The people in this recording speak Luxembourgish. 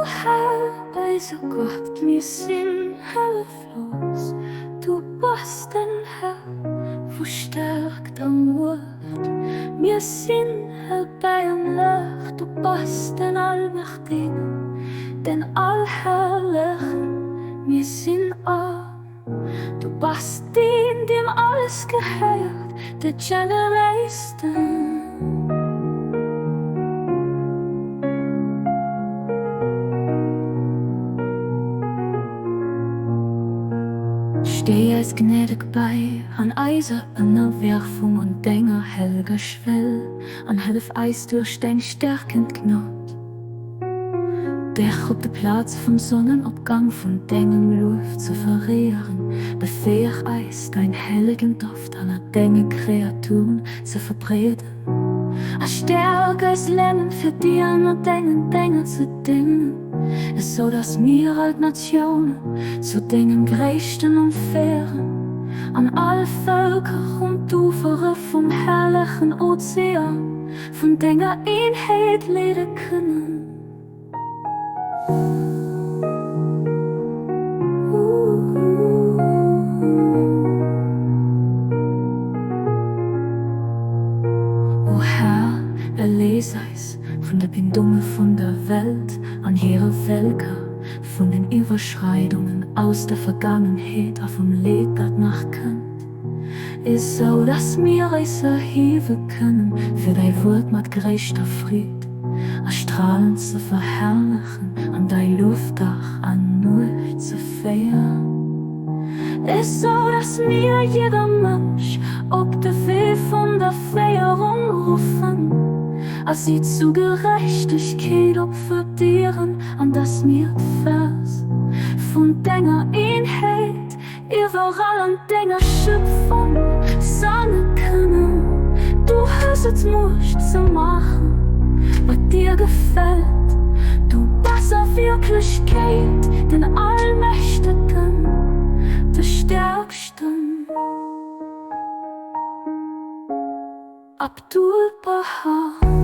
Herr, eiser Gott, mir sinn hëlleflos, du bass den Här vu Stärkt a Muecht. Mir sinn erbäi am Lach, du bass den Allmächtegen, den Allherrlechen, mir sinn arm. Du bass deen, deem alles gehéiert, de Generéisten. Stéi eis gnädeg bäi an eiser Ënnerwerfung un denger hellger Schwell, an hëllef eis duerch deng stärkend Gnod. Dech op de Plaze vum Sonnenopgang vun dengem Luef ze veréieren, befäeg eis, dein hellegen Doft ënner denge Kreaturen ze verbreeden, a stäerk eis Lennen, fir dir an no dengen Dénger ze déngen, esou datt mir all d'Natiounen zu dengem gréissten Numm féieren an all Vëlker un d'Ufere vum herrlechen Ozean. Vun denger Eenheet leede kënnen. O Här, erléis eis vun de Bindunge vun der Welt an hire Vélker, vun den Iwwerschreidungen aus der Vergaangenheet a vum Leed, dat nach kënnt. Esou dass mir eis erhiewe kënnen, fir däi Wuert mat gréisster Freed a Stralen ze verherrlechen an däi Luef Dag an Nuecht ze féieren. Esou dass mir jidder Mënsch op de Wee vun der Féierung ruffen a si zu Gerechtegkeet opfërdieren, an dass mir d'Vers vun denger Eenheet Iwwerall an denger Schëpfung sange kënnen. Du hues et d'Muecht ze maachen, wat dir gefält. Du bass a Wierklechkeet den Allmächtegen, de Stäerksten. Abdu'l-Bahá.